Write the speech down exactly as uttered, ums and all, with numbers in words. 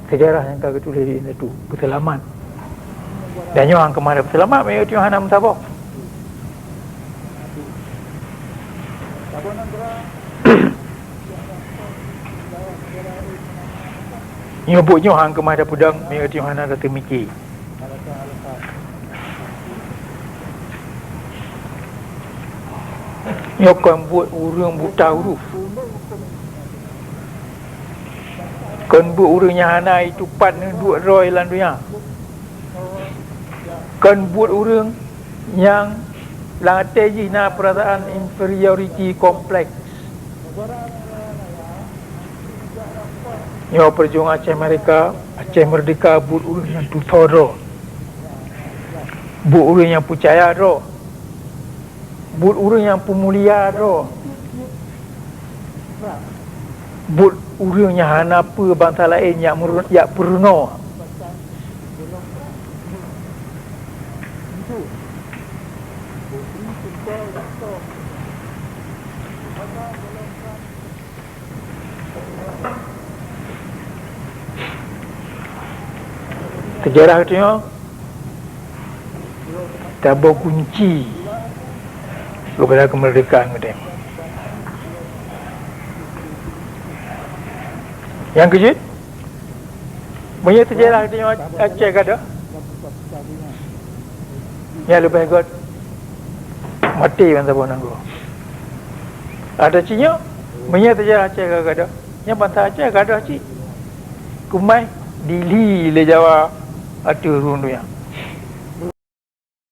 Seujarah nyang ka geutuléh di indatu peuseulamat. Dan nyoe han keumah peuseulamat, meunyoe nyoe hana meusaboh. Nyoe buet nyoe han keumah tapeudong, meunyoe nyoe hana tateumiki. Nyoe kon buet ureuëng buta huruf. Kon buet ureuëng nyang hana jitupat neuduek droe lam donya. Kon buet ureuëng nyang lam até jih na peurasaan inferiority complex. Nyoe peujuangan Aceh Merdeka, Aceh Merdeka buet ureuëng nyang tutoe droe. Buet ureuëng nyang peucaya droe. Buet ureuëng nyang peumulia droe. Buet ureuëng nyang hana peue bansa laén jak meureu-, jak peurunoe. Seujarah geutanyoe taboh kunci keupada keumeurdekaan geutanyoe. Nyang keujeuet, meunyoe seujarah geutanyoe Aceh gadôh, nyan leubeh göt maté ban saboh nanggroe. Ada cit nyoe, meunyoe seujarah Aceh ka gadôh, nyan bansa Aceh gadôh cit. Keumah dilhi lé Jawa ateueh rhueng donya.